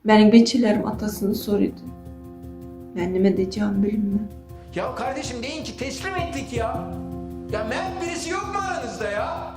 Meniň beçelerim atasyny sorydy. Men nime dejagym bilinmen. Ya kardeşim deyin ki teslim ettik ya. Ya mert birisi yok mu aranızda ya?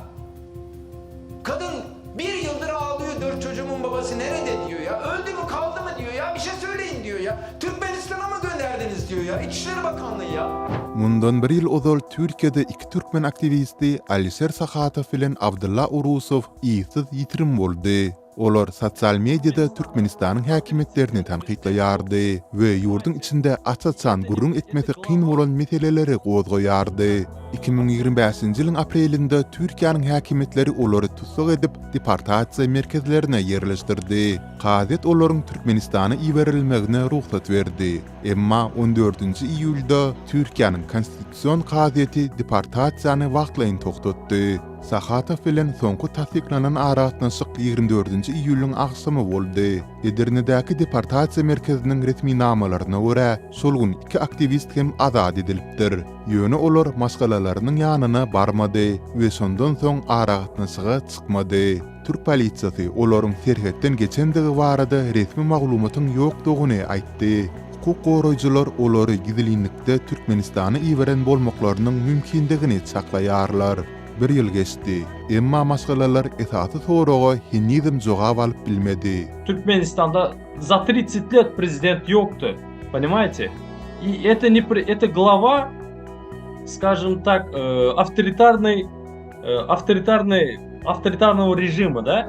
Kadın bir yıldır ağlıyor dört çocuğumun babası nerede diyor ya. Öldü mü kaldı mı diyor ya. Bir şey söyleyin diyor ya. Türkmenistan'a mı gönderdiniz diyor ya. İçişleri Bakanlığı ya. Mundan bir ýyl ozal Türkiýede iki türkmen aktiwisti Alişer Sahatow bilen Abdylla Urusow yzsyz ýitirim boldy. Olar sosial mediada Türkmenistanyň häkimiýetlerini tankytlaýardy we ýurduň içinde aç-açan gürrüň etmesi kyn bolan meseleleri gozgaýardy. 2025-nji ýylyň aprelinde Türkiýäniň häkimiýetleri olary tussag edip, deportasiýa merkezlerine ýerleşdirdi. Kazyýet olaryň Türkmenistana iberilmegine rugsat berdi. Emma on dördünji iýulda Türkiýäniň Konstitusion kazyýeti deportasiýany wagtlaýyn togtatdy. Sahatow bilen soňky tassyklanan aragatnaşyk 24-nji iýulyň agşamy boldy. Edirnedäki deportasiýa merkeziniň resminamalaryna görä, şol gün iki aktiwist hem azat edilipdir. Ýöne olar maşgalalarynyň ýanyna barmady we şondan soň aragatnaşyga çykmady. Türk polisiýasy olaryň serhetden geçendigi barada resmi maglumatyň ýokdugyny aýtdy. Hukuk goraýjylar olary gizlinlikde Türkmenistana iberen bolmaklarynyň mümkindigini çaklaýarlar. Bir ýyl geçdi, emma maşgalalar esasy soraga henizem jogap alyp bilmedi. Türkmenistanda za 30 let prezident ýokdy, ponimaýte? I eto ne eto glava, skažem tak, awtoritarnyý awtoritarnyý awtoritarnogo režima, da?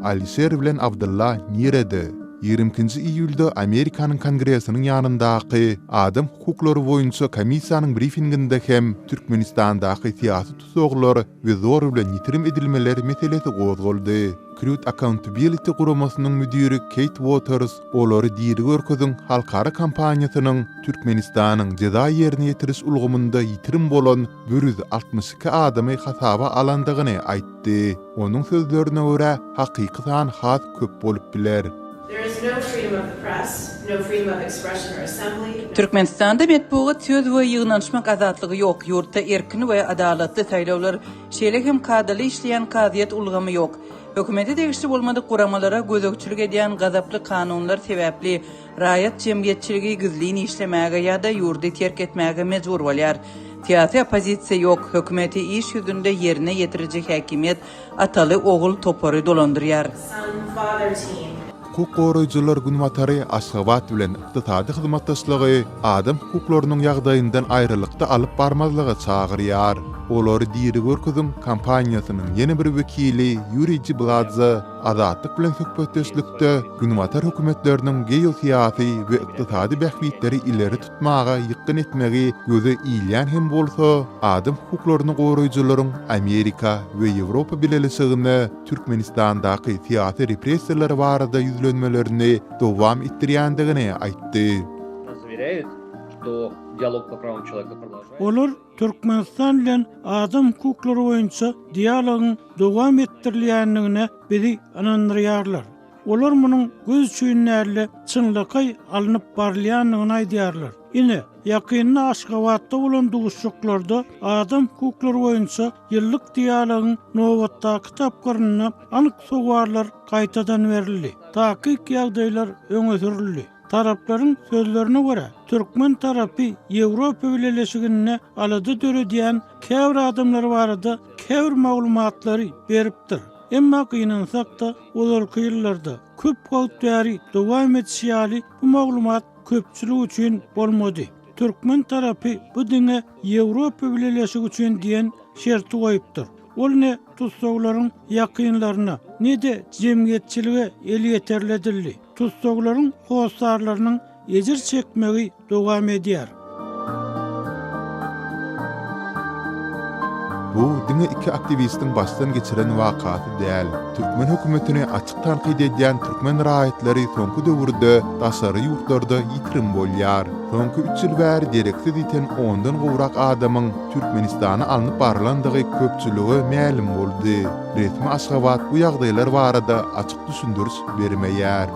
Alişer bilen Abdylla nirede? 22-nji iýulda Amerikanyň Kongresiniň ýanyndaky Adam hukuklary boýunça komissiýanyň brifinginde hem Türkmenistandaky syýasy tussaglar we zor bilen ýitirim edilmeler meselesi gozgaldy. Truth Accountability guramasynyň müdiri Keýt Uoters Olary diri görkeziň halkara kampaniýasynyň Türkmenistanyň jeza ýerine ýetiriş ulgamynda ýitirim bolan 162 adamy hasaba alandygyny aýtdy. Onuň sözlerine görä, hakyky san has köp bolup biler. Türkmenistanda metbugat, söz we ýygnanyşmak azatlygy ýok, ýurtda erkin we adalatly saýlawlar, şeýle hem kadaly işleýän kazyýet ulgamy ýok. Hökümete degişli bolmadyk guramalara gözegçilik edýän gazaply kanunlar sebäpli raýat jemgyýetçiligi gizlin işlemäge ýa-da ýurdy terk etmäge mejbur bolýar. Syýasy oppozisiýa ýok, hökümeti iş ýüzünde ýerine ýetiriji häkimiýet ataly-ogul topary dolandyrýar. Hukuk goraýjylar Günbatary Aşgabat bilen ykdysady hyzmatdaşlygy adam hukuklarynyň ýagdaýyndan aýralykda alyp barmazlyga çagyrýar. Olary diri görkeziň kampaniýasynyň ýene bir wekili Ýuriý Jibladze Azatlyk bilen söhbetdeşlikde Günbatar hökümetleriniň geosyýasy we ykdysady bähbitleri ileri tutmaga ýykgyn etmegi göze ilýän hem bolsa, adam hukuklaryny goraýjylaryň Amerika we Ýewropa Bileleşigine Türkmenistandaky syýasy repressiýalar barada ýüzlenmelerini dowam etdirýändigini aýtdy. Olar Türkmenistan bilen adam hukuklary boýunça dialogyň dowam etdirilýändigine bizi ynandyrýarlar. Olar munuň göz üçin däl-de, çynlakaý alnyp barylýandygyny aýdýarlar. Ine, ýakynda Aşgabatda bolan duşuşyklarda adam hukuklary boýunça ýyllyk dialogyň nobatdaky tapgyrynda anyk sowallar gaýtadan berildi, takyk ýagdaýlar öňe sürüldi. Taraplaryň sözlerine görä, türkmen tarapy Ýewropa Bileleşiginde alada döredýän käbir adamlar barada käbir maglumatlary beripdir. Emma gynansak-da, ozalky ýyllarda köp wagt bäri dowam edişi ýaly bu maglumat köpçülik üçin bolmady. Türkmen tarapy bu diňe Ýewropa Bileleşigi üçin diýen şerti goýupdyr. Ol ne tussaglaryň ýakynlaryna, ne-de jemgyýetçilige elýeterli edildi. Tussaglaryň hossarlarynyň ejir çekmegi dowam edýär. Bu diňe iki aktiwistiň başdan geçiren wakasy däl. Türkmen hökümetini açyk tankyt edýän türkmen raýatlary soňky döwürde daşary ýurtlarda ýitirim bolýar. Soňky üç ýyl bäri dereksiz ýiten ondan gowrak adamyň Türkmenistana alnyp barlandygy köpçülige mälim boldy. Resmi Aşgabat bu ýagdaýlar barada açyk düşündiriş bermeýär.